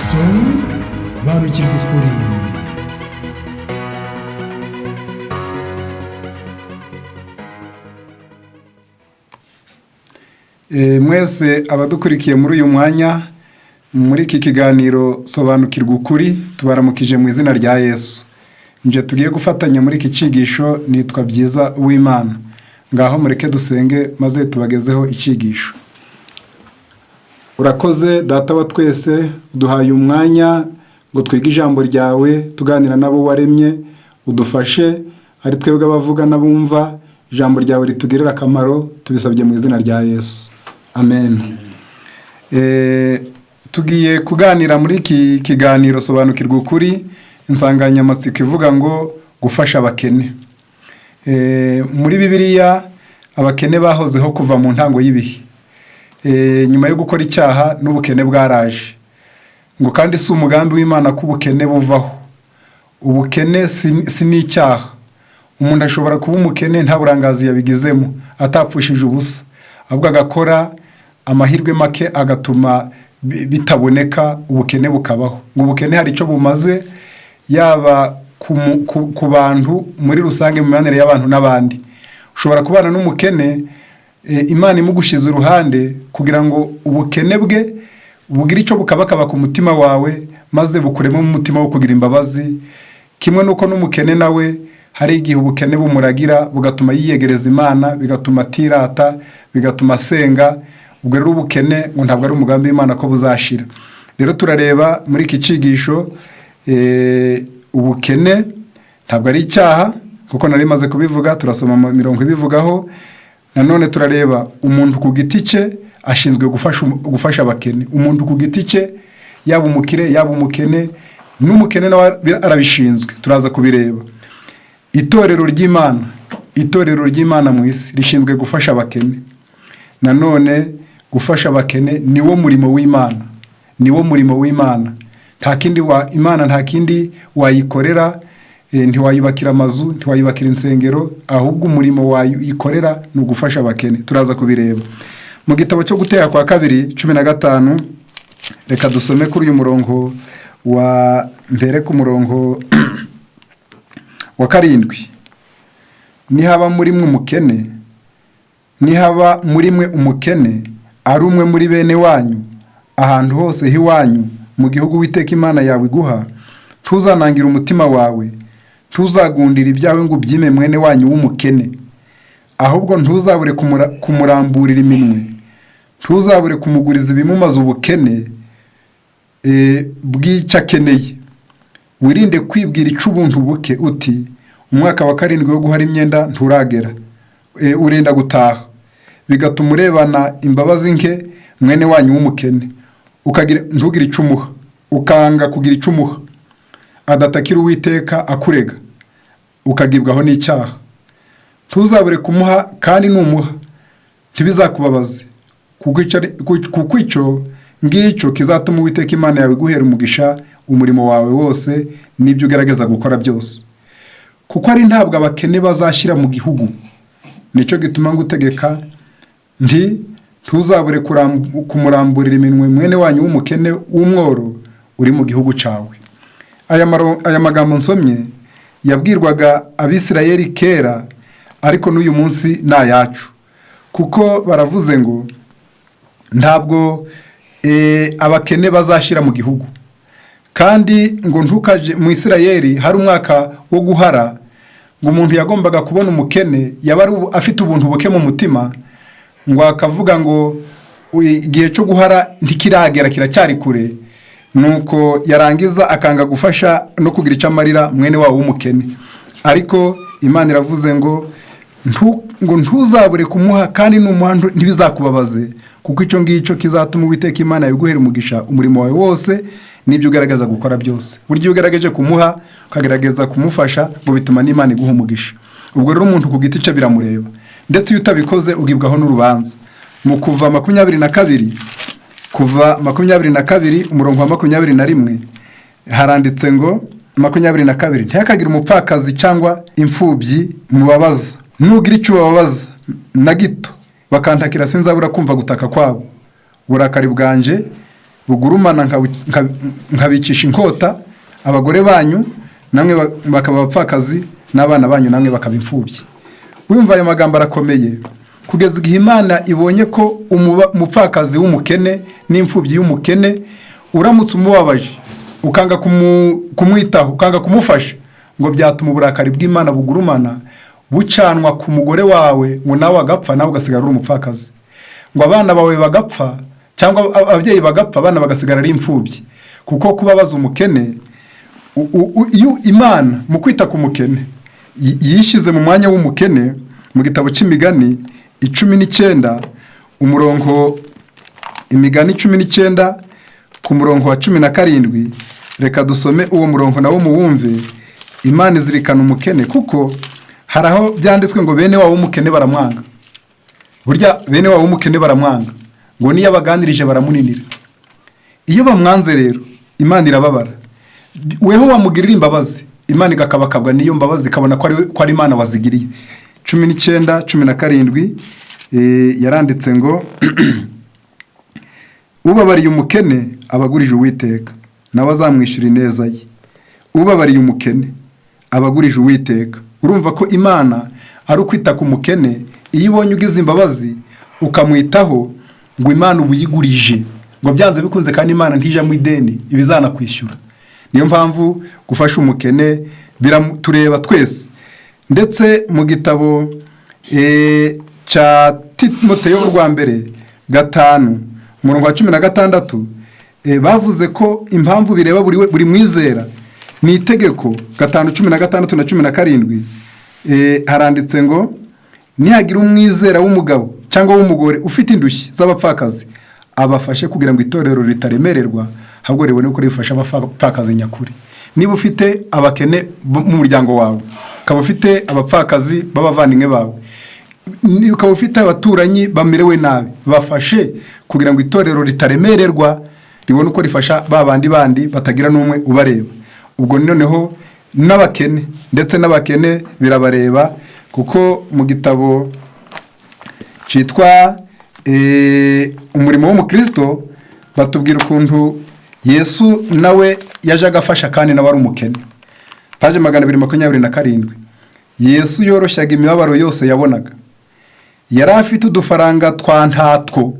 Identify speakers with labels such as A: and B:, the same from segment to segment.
A: Sobanukirwa ukuri.
B: Mwese abadukurikiye muri uyu mwanya, muri iki kiganiro Sobanukirwa Ukuri, tubaramukije mu izina rya Yesu. Nje tugiye gufatanya muri iki cyigisho nitwa Byiza Uwimana. Ngaho mureke dusenge maze tubagezeho icyigisho. Urakoze Data wa twese, uduhaye umwanya ngo twige ijambo ryawe, tuganira n'abo waremye, udufashe ari twebwe abavuga n'abumva, ijambo ryawe ritugirire akamaro, tubisabye mu izina rya Yesu. Amen. Tugiye kuganira muri iki kiganiro Sobanukirwa Ukuri, insanganyamatsiko ivuga ngo gufasha abakene. Muri Bibiliya abakene bahozeho kuva mu ntango y'ibihe. Nyuma yo gukora icyaha n'ubukene bwaraje. Ngo kandi si umugambi w'Imana ko ubukene buvaho. Ubukene si n'icyaha. Umuntu ashobora kuba umukene nta burangazi yabigizemo, atapfushije ubusa, ahubwo agakora amahirwe make agatuma bitaboneka, ubukene bukabaho. Ngo ubukene hari icyo bumaze, yaba ku bantu muri rusange, mu mibanire y'abantu n'abandi. Ushobora kubana n'umukene, Imana imugushize uruhande kugira ngo ubukene bwe bugire icyo bukabakaba ku mutima wawe, maze bukuremo umutima wo kugira imbabazi. Kimwe nuko n'umukene nawe hari igihe ubukene bumuragira bugatuma yiyegereza Imana, bigatuma atirata, bigatuma asenga. Ubwo rero ubukene ngo ntabwo ari umugambi w'Imana ko buzashira. Rero turareba muri iki cyigisho, ubukene ntabwo ari icyaha, kuko nari maze kubivuga, turasoma mu mirongo ibivugaho. Nanone turareba umuntu ku giti cye ashinzwe gufasha abakene. Umuntu ku giti cye, yaba umukire yaba umukene, n'umukene nawe arabishinzwe, turaza kubireba. Itorero ry'Imana, itorero ry'Imana mu isi rishinzwe gufasha abakene. Nanone gufasha abakene niwo murimo w'Imana, niwo murimo w'Imana. Nta kindi wa Imana, nta kindi wayikorera, ntiwayubakira amazu, ntiwayubakira insengero, ahubwo umurimo wayikorera ni ugufasha abakene. Turaza kubireba mu gitabo cyo Guteka kwa kabiri 15. Reka dusome kuri uyu murongo wa mbere, ku murongo wa 7. Nihaba muri mwe umukene, nihaba muri mwe umukene ari umwe muri bene wanyu, ahantu hose hiwanyu mu gihugu Uwiteka Imana yawe iguha, ntuzanangira umutima wawe, ntuzagundira ibyawe ngo ubyime mwene wanyu w'umukene, ahubwo ntuzabure kumuramburira iminwe, ntuzabure kumuguriza ibimumaze ubukene bw'icyo akeneye. Wirinde kwibwira ic'ubuntu buke uti umwaka wa 7 wo guhara imyenda nturagera, urenda gutaha, bigatuma urebana imbabazi nke mwene wanyu w'umukene, ntugire icyo umuha, ukanga kugira icyo umuha, adatakira Uwiteka akurega, ukagibwaho n'icyaha. Ntuzabure kumuha, kandi numuha ntibizakubabaze, kuko icyo ngicyo kizatuma Uwiteka Imana yawe iguhera umugisha umurimo wawe wose n'ibyo ugerageza gukora byose. Kuko ari ntabwo abakene bazashyira mu gihugu. Nicyo gituma ngutegeka nti ntuzabure kumuramburira iminwe mwene wanyu w'umukene w'umworo uri mu gihugu cyawe. Aya magambo nsomye yabwirwaga Abisirayeli kera, ariko n'uyu munsi ni ayacu, kuko baravuze ngo ntabwo abakene bazashyira mu gihugu. Kandi ngo ntukaje mu Isirayeli hari umwaka wo guhara, ngo umuntu yagombaga kubona umukene yaba afite ubuntu buke mu mutima, ngo akavuga ngo igihe cyo guhara ntikiragera, kiracyari kure. Nuko yarangiza akanga gufasha no kugira icyo amarira mwene wabo w'umukene. Ariko Imana iravuze ngo ntuzabure kumuha, kandi numuha ntibizakubabaze, kuko icyo ngicyo kizatuma Uwiteka Imana yawe iguhera umugisha umurimo wawe wose n'ibyo ugaragaza gukora byose. Burya iyo ugaragaje kumuha, ukagerageza kumufasha, ngo bituma n'Imana iguha umugisha. Ubwo rero umuntu ku giti cye biramureba, ndetse iyo utabikoze ugibwaho n'urubanza. Mu kuva 22, kuva 22 umurongo wa 21 haranditse ngo 22, ntihakagire umupfakazi cyangwa imfubyi mubabaza, nugira icyo ubabaza na gito bakantakira, sinzabura kumva gutaka kwabo, uburakari bwanje Bugurumana nkabicisha inkota abagore banyu, namwe bakaba abapfakazi, n'abana banyu namwe bakaba imfubyi. Wumva ayo magambo arakomeye. Kugeza igihe Imana ibonye ko umupfakazi w'umukene n'imfubyi y'umukene, uramutse umubabaje, ukanga kumwitaho, ukanga kumufasha, ngo byatuma uburakari bw'Imana bugurumana bucanwa ku mugore wawe, ngo nawe agapfa, nawe ugasigara uri umupfakazi, ngo abana bawe bagapfa, cyangwa ababyeyi bagapfa, abana bagasigara ari imfubyi. Kuko kubabaza umukene, iyo Imana mu kwita ku mukene yishyize mu mwanya w'umukene. Mu gitabo cy'Imigani 19 umurongo, Imigani 19 ku murongo wa 17, reka dusome uwo murongo nawo muwumve. Imana izirikana umukene, kuko hari aho byanditswe ngo bene wabo w'umukene baramwanga. Burya bene wabo w'umukene baramwanga, ngo niyo abaganirije baramuninira. Iyo bamwanze rero, Imana irababara. Weho wamugirira imbabazi, Imana igakabakabwa n'iyo mbabazi, ikabona ko ari Imana wazigiriye. 19:17, yaranditse ngo: "Ubabariye umukene aba agurije Uwiteka, nawe azamwishyura ineza ye." Ubabariye umukene aba agurije Uwiteka. Urumva ko Imana ari ukwita ku mukene. Iyo ibonye ugize imbabazi ukamwitaho, ngo Imana uba uyigurije, ngo byanze bikunze, kandi Imana ntijamo ideni, iba izanakwishyura. Niyo mpamvu gufasha umukene biratureba twese. Ndetse mu gitabo cya Timoteyo rwa mbere 5 umurongo wa 16, bavuze ko impamvu bireba buri mwizera ni itegeko. 5:16 na 17, haranditse ngo: "Nihagira umwizera w'umugabo cyangwa w'umugore ufite indushyi z'abapfakazi, abafashe, kugira ngo itorero ritaremererwa, ahubwo ribone uko rifasha abapfakazi nyakuri." Niba ufite abakene mu muryango wawe, ukaba ufite abapfakazi b'abavandimwe bawe, ukaba ufite abaturanyi bamerewe nabi, bafashe kugira ngo itorero ritaremererwa, ribone uko rifasha ba bandi bandi batagira n'umwe ubareba. Ubwo noneho n'abakene, ndetse n'abakene birabareba, kuko mu gitabo cyitwa Umurimo w'Umukristo batubwira ukuntu Yesu nawe yajaga afasha kandi nawe ari umukene. Paje 227: "Yesu yoroshyaga imibabaro yose yabonaga. Yari afite udufaranga twa ntatwo,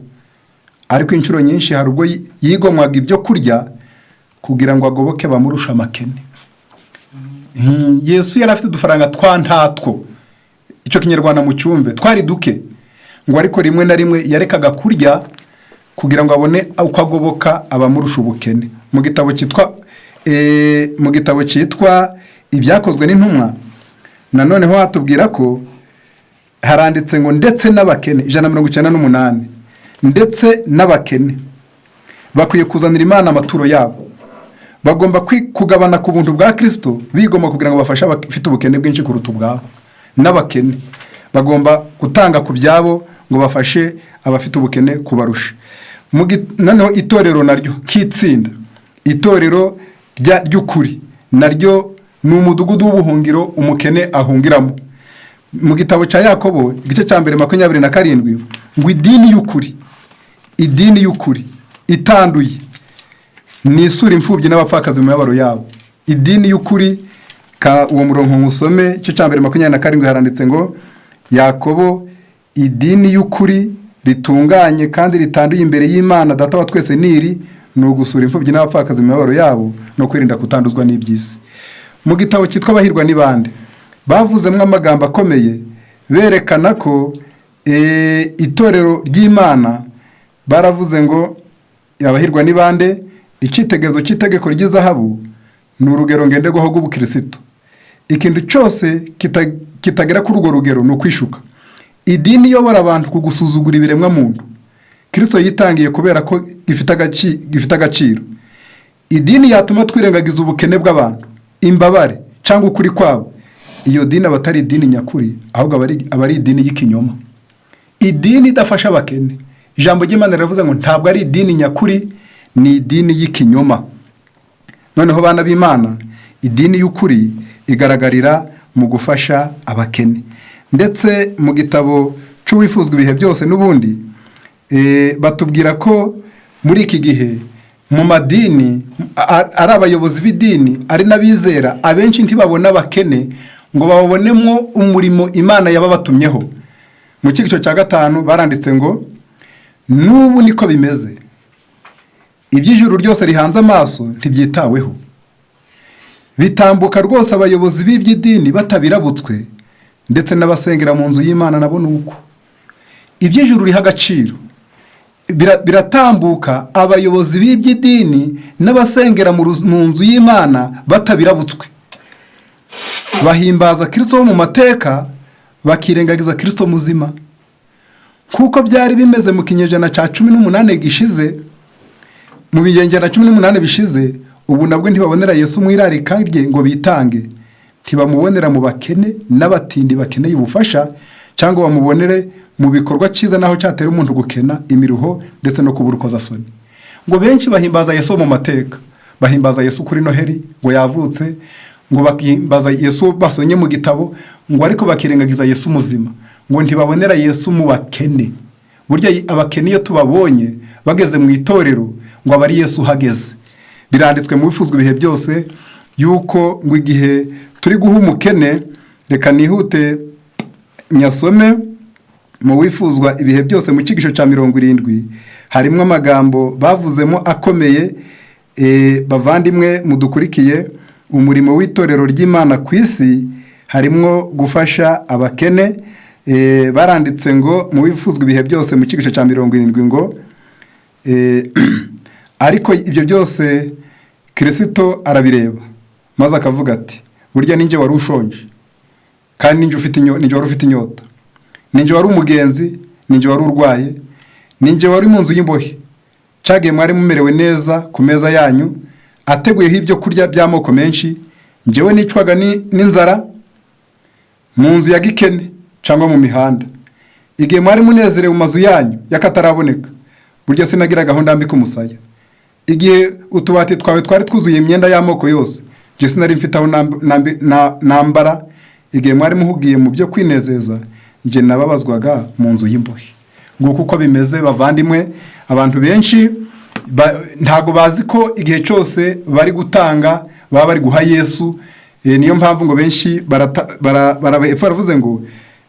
B: ariko inshuro nyinshi hari ubwo yigomwaga ibyo kurya kugira ngo agoboke bamurusha amakene." Yesu yari afite udufaranga twa ntatwo, icyo Kinyarwanda mu cyumve, twari duke, ngo ariko rimwe na rimwe yarekaga kurya kugira ngo abone uko agoboka abamurusha ubukene. Mu gitabo cyitwa Ibyakozwe n'Intumwa nanoneho hatubwira ko haranditse ngo ndetse n'abakene, 198, ndetse n'abakene bakwiye kuzanira Imana amaturo yabo. Bagomba kugabana ku buntu bwa Kirisito, bigomba kugira ngo bafashe abafite ubukene bwinshi kuruta ubwabo. N'abakene bagomba gutanga ku byabo ngo bafashe abafite ubukene kubarusha. Noneho itorero naryo nk'itsinda, itorero ry'ukuri naryo ni umudugudu w'ubuhungiro umukene ahungiramo. Mu gitabo cya Yakobo igice cya 1 27, ngo idini y'ukuri, idini y'ukuri itanduye ni isura imfubyi n'abapfakazi mu mibabaro yabo. Idini y'ukuri, ka uwo murongo nkusome, igice cya 1 27, haranditse ngo: Yakobo: "Idini y'ukuri ritunganye kandi ritanduye imbere y'Imana Data wa twese niri: ni ugusura imfubyi n'abapfakazi mu mibabaro yabo no kwirinda kutanduzwa n'iby'isi." Mu gitabo cyitwa Abahirwa ni bande bavuzemo amagambo akomeye berekana ko itorero ry'Imana, baravuze ngo: "Abahirwa ni bande? Icyitegererezo cy'itegeko ry'izahabu ni urugero ngenderwaho rw'ubukirisitu. Ikintu cyose kitagera kuri urwo rugero ni ukwishuka. Idini iyobora abantu ku gusuzugura ibiremwa muntu Kirisito yitangiye kubera ko gifite agaciro. Idini yatuma twirengagiza ubukene bw'abantu, imbabare cyangwa ukuri kwabo, iyo dini aba atari idini nyakuri, ahubwo aba ari idini y'ikinyoma." Idini idafasha abakene, ijambo ry'Imana riravuze ngo ntabwo ari idini nyakuri, ni idini y'ikinyoma. Noneho bana b'Imana, idini y'ukuri igaragarira mu gufasha abakene. Ndetse mu gitabo cy'Uwifuzwa Ibihe Byose n'ubundi, batubwira ko muri iki gihe Mu madini, ari abayobozi b'idini, ari n'abizera, abenshi ntibabona abakene ngo babonemo umurimo Imana yababatumyeho. Mu cyigisho cya gatanu baranditse ngo: "N'ubu niko bimeze, iby'ijuru ryose rihanze amaso ntibyitaweho, bitambuka rwose abayobozi b'iby'idini batabirabutswe, ndetse n'abasengera mu nzu y'Imana nabo ni uko." Iby'ijuru riha agaciro biratambuka abayobozi b'iby'idini n'abasengera mu nzu y'Imana batabirabutswe. Bahimbaza Kirisito wo mu mateka, bakirengagiza Kirisito muzima. Nk'uko byari bimeze mu kinyejana cya 18 gishize, mu binyejana 18 bishize, ubu nabwo ntibabonera Yesu mu irarika rye ngo bitange. Ntibamubonera mu bakene n'abatindi bakeneye ubufasha, cyangwa bamubonere mu bikorwa cyiza naho cyatera umuntu gukena, imiruho ndetse no kubura urukozasoni. Ngo benshi bahimbaza Yesu mu mateka, bahimbaza Yesu kuri Noheli ngo yavutse, ngo bakihimbaza Yesu basomye mu gitabo, ngo ariko bakirengagiza Yesu muzima. Ngo ntibabonera Yesu mu bakene. Burya abakene iyo tubabonye bageze mu itorero, ngo aba ari Yesu uhageze. Biranditswe mu Bifuzwa Ibihe Byose yuko ngo igihe turi guha umukene, reka nihute nyasome mu Wifuzwa Ibihe Byose, mu cyigisho cya 70, harimo amagambo bavuzemo akomeye. Bavandimwe mudukurikiye, umurimo w'itorero ry'Imana ku isi harimo gufasha abakene. Baranditse ngo mu Wifuzwa Ibihe Byose, mu cyigisho cya 70, ngo: "Ariko ibyo byose Kirisito arabireba, maze akavuga ati: 'Burya ninjye wari ushonje, kandi ninjye wari ufite inyota, ninjye wari umugenzi, ninjye wari urwaye, ninjye wari mu nzu y'imbohe. Cyagihe mwari mumerewe neza ku meza yanyu ateguyeho ibyo kurya by'amoko menshi, njyewe nicwaga n'inzara mu nzu ya gikene cyangwa mu mihanda. Igihe mwari munezerewe mu mazu yanyu y'akataraboneka, burya sinagira gahunda mbika umusaya. Igihe utubati twawe twari twuzuye imyenda y'amoko yose, njye sinari mfite aho nambara. Igihe mwari muhugiye mu byo kwinezeza, njye nababazwaga mu nzu y'imbohe.'" Nguko uko bimeze, bavandimwe. Abantu benshi ntago bazi ko igihe cyose bari gutanga baba bari guha Yesu. Niyo mpamvu ngo benshi hepfo baravuze ngo: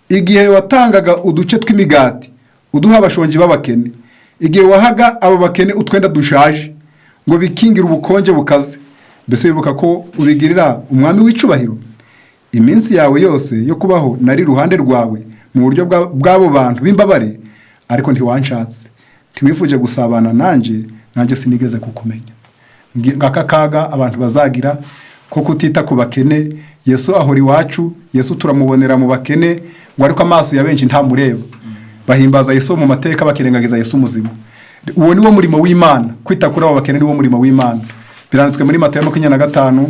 B: "Igihe watangaga uduce tw'imigati uduha abashonji b'abakene, igihe wahaga abo bakene utwenda dushaje ngo bikingire ubukonje bukaze, mbese wibuka ko ubigirira Umwami w'icubahiro? Iminsi yawe yose yo kubaho nari iruhande rwawe mu buryo bw'abo bantu b'imbabare, ariko ntiwanshatse, ntiwifuje gusabana nanjye, nanjye sinigeze kukumenya." Ngaka kaga abantu bazagira ko kutita ku bakene. Yesu ahora iwacu, Yesu turamubonera mu bakene, ngo ariko amaso ya benshi ntamureba. Bahimbaza Yesu mu mateka, bakirengagiza Yesu muzima. Uwo ni wo murimo w'Imana, kwita kuri abo bakene ni wo murimo w'Imana. Biranditswe muri Matayo 25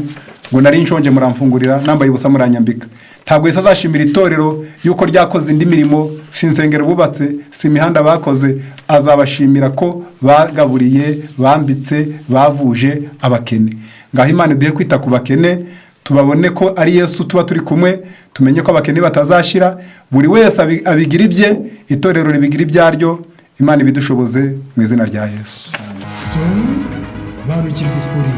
B: ngo: "Nari nshonje muramfungurira, nambaye ubusa muranyambika." Ntabwo Yesu azashimira itorero yuko ryakoze indi mirimo, si insengero bubatse, si imihanda bakoze. Azabashimira ko bagaburiye, bambitse, bavuje abakene. Ngaho Imana iduhe kwita ku bakene, tubabone ko ari Yesu tuba turi kumwe, tumenye ko abakene batazashira. Buri wese abigira ibye, itorero ribigira ibyaryo. Imana ibidushoboze mu izina rya Yesu.
A: Sobanukirwa ukuri.